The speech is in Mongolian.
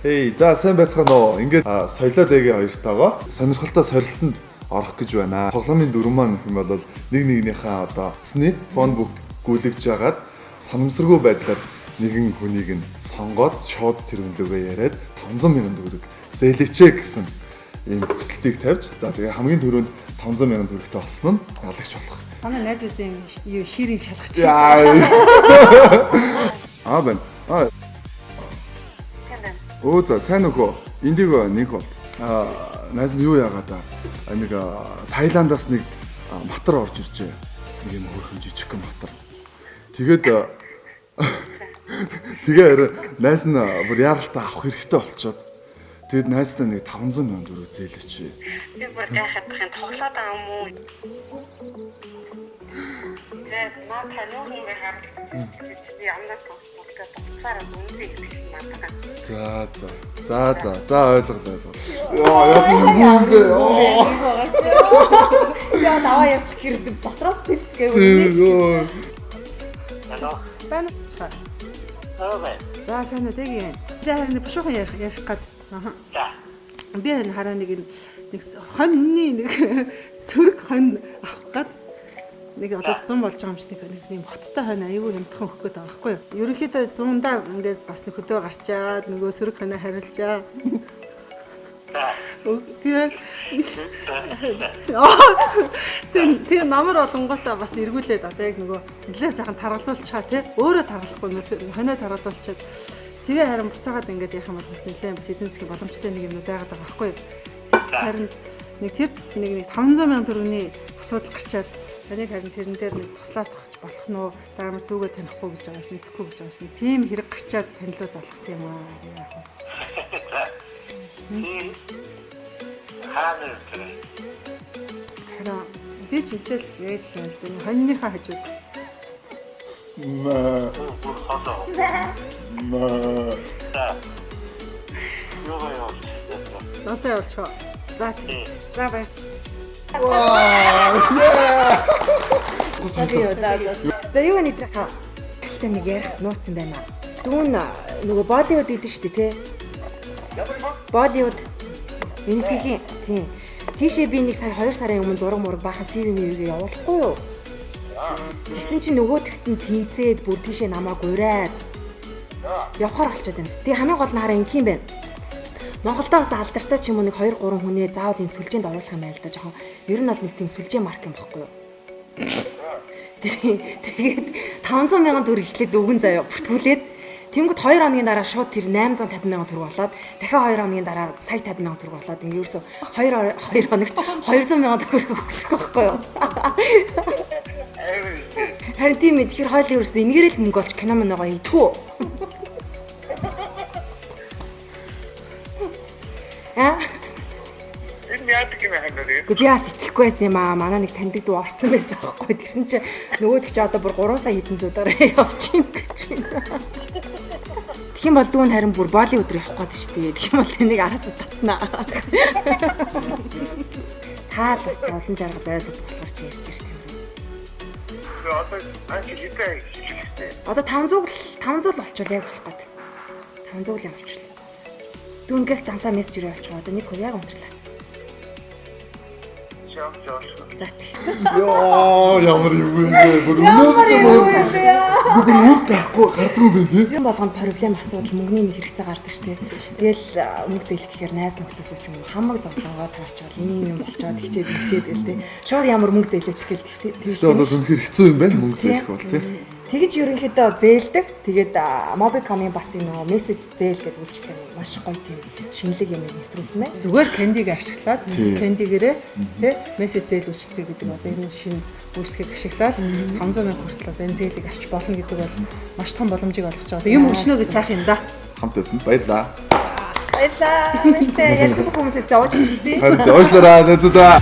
Хей, за сайн байцгаана уу. Ингээд соёлоо дэгээ хоёртойгоо сонирхолтой сорилтонд орох гэж байна. Тоглоомын дүрэм маань гэх юм бол нэг нэгнийхээ одоо утасны phone book гүйлгэж жагаад санамсаргүй байдлаар нэгэн хүнийг нь сонгоод шууд тэр хүн лүүгээ яриад 500 мянган төгрөг зээлээч гэсэн ийм хүсэлтийг тавьж, за тэгээ хамгийн түрүүнд 500 мянган төгрөгтэй болсон нь ялагч болох. Манай найзуудын юу ширийн шалгач. Яа. Аа байна. Аа. Өө за сайн нөхөө. Индиго нэг болт. Аа найз нь юу яагаад аа нэг Таиландаас нэг матар орж иржээ. Нэг юм хөөрхөн жижигхэн матар. Тэгээд тэгээ харин найз нь бүр яаралтай авах хэрэгтэй болчоод тэгээд найздаа нэг 500 мянган төгрөг зээлээч. Би бүр гайхаад байх юм, тоглоод байгаа юм уу? Тэгээд наа таниух юм байхаар ямар тоглолттой буцаараа үнэтэй их мандаа. За за. За за. За ойлголоо ойлголоо. Яа яасан юм бэ? Яа даваа ярьчих хэрэг дотроос пис гэв үнэч. Алло. Байна. Аа. За сайн уу тэгээ. За харин нэг бушуухан ярих ярих гад. Аха. За. Би харин хараа нэг нэг хоньны нэг сөрөг хонь авах гад нэг одоо 100 болж байгаа юм шиг нэг нэг хоттой хонь аюу хямдхан өгөх гээд байгаа байхгүй юу. Ерөнхийдөө 100-даа ингээд бас нэг хөдөө гарчаад нөгөө сөрөг хоньоо харилжаа. Тэгээд тэгээ намар болонготой бас эргүүлээд одоо яг нөгөө нэлээд сайхан таргалуулчаа тий өөрөө таргалахгүй нөгөө хонио таргалуулчаад тэгээ харин буцаагаад ингээд яах юм бол бас нэлээд бас эдийн засгийн боломжтой нэг юмнууд байгаад байгаа байхгүй юу. Харин нэг тэр нэг нэг 500 мянган төгрөгийн асуудал гарчаад таныг харин тэрэн дээр нэг туслаадах болох нь уу амар дүүгээ танихгүй гэж байгаа юм мэдэхгүй гэж байгаа юм шиг тийм хэрэг гарчаад танилуу залгасан юм аа яах вэ. Хаана вэ? Харин би ч энчэл яаж л юм л дээ. Хоньныхаа хажууд. Маа. Бүр хотоо. Маа. За. Юу юу. Дансаа явуулчихоо. За тий. За баяр. За за юу нэг тэр гэлтэй нэг ярих нууц юм байна. Дүүн нөгөө Болливуд гэдэг шүү дээ тий. Болливуд. Энэтхэгийн тийм. Тийшээ би нэг сая 2 сарын өмнө зураг мураг баахан CV мэвгээ явуулахгүй юу? Тэгсэн чинь нөгөөтгт нь тэнцээд бүр тийшээ намайг ураад явхаар болчиход байна. Тэгээ хамгийн гол нь хараа ингэх юм байна. Монголдо бас алдартай ч юм уу нэг 2 3 хүнээ заавал энэ сүлжээнд оруулах юм байна л да жоохон. Ер нь бол нэг тийм сүлжээ марк юм баггүй юу? Тэгээд 500 мянган төгрөг эхлээд өгөн заяа бүртгүүлээд тэнгууд 2 хоногийн дараа шууд тэр 850 мянган төгрөг болоод дахиад 2 хоногийн дараа сая 50 мянган төгрөг болоод ингээ ерөөсө 2 хоногт 200 мянган төгрөг өгсөх байхгүй юу? Харин тийм ээ, тэгэхээр хойлын ерөөсө энэгээрээ л мөнгө олж кино мөнөөгөө идэх үү? Аа? Энэ яадаг юм бэ тэгээ? Гэхдээ би бас итгэхгүй байсан юм аа. Манай нэг таньдаг дүү орсон байсан аахгүй. Тэгсэн чинь нөгөөдөг чи одоо бүр 3 сая хэдэн зуудаараа явж ийн гэж байна. Тэгэх юм бол дүүн харин бүр Болливуд руу явах гээд шүү дээ. Тэгэх юм бол тэнийг араасаа татнаа. Та л бас олон жаргал ойлгох болохоор чи ярьж шүү дээ. Одоо аа чи хэдэн хэлчихсэн. Одоо 500 л болчвол яг болох гээд. 500 л явуулчихлаа. Дүүнгээс дансаа мессежээр явуулчих. Одоо 1% яг унтрлаа. За тий. Яа ямар юм бэ? Бүр өнөөс ч юм уу. Бүр үг гарахгүй гардгүй юм бэ тий. Юм болгонд проблем асуудал мөнгөний нэг хэрэгцээ гардаг шүү дээ. Тэгэл мөнгө зээлэх гэхээр найз нөхдөсөө ч юм уу хамаг зовлонгоо таарчвал ийм юм болчоод хичээд хичээд гэл тий. Шууд ямар мөнгө зээлээч гэл тий. Тэгэхээр бол үнэхээр хэцүү юм байна мөнгө зээлэх бол тий. Тэгэж ерөнхийдөө зээлдэг. Тэгээд Mobicom-ийн бас энэ нөгөө мессеж зээл гэдэг үйлчлэг нь маш гоё тийм шинэлэг юм нэвтрүүлсэн байна. Зүгээр кэндиг ашиглаад кэндигээрээ тий мессеж зээл үйлчлэгээ гэдэг одоо энэ шинэ үйлчлэгийг ашиглаад 500 мянга хүртэл одоо энэ зээлийг авч болно гэдэг бол маш том боломжийг олгож байгаа. Юм өчнөө гэж сайхан юм да. Хамт байсан. Баярлаа. Баярлаа. Баяртай. Ярьсан бүх хүмүүсээс уучлалт хүсье. Харин уучлаарай найзуудаа.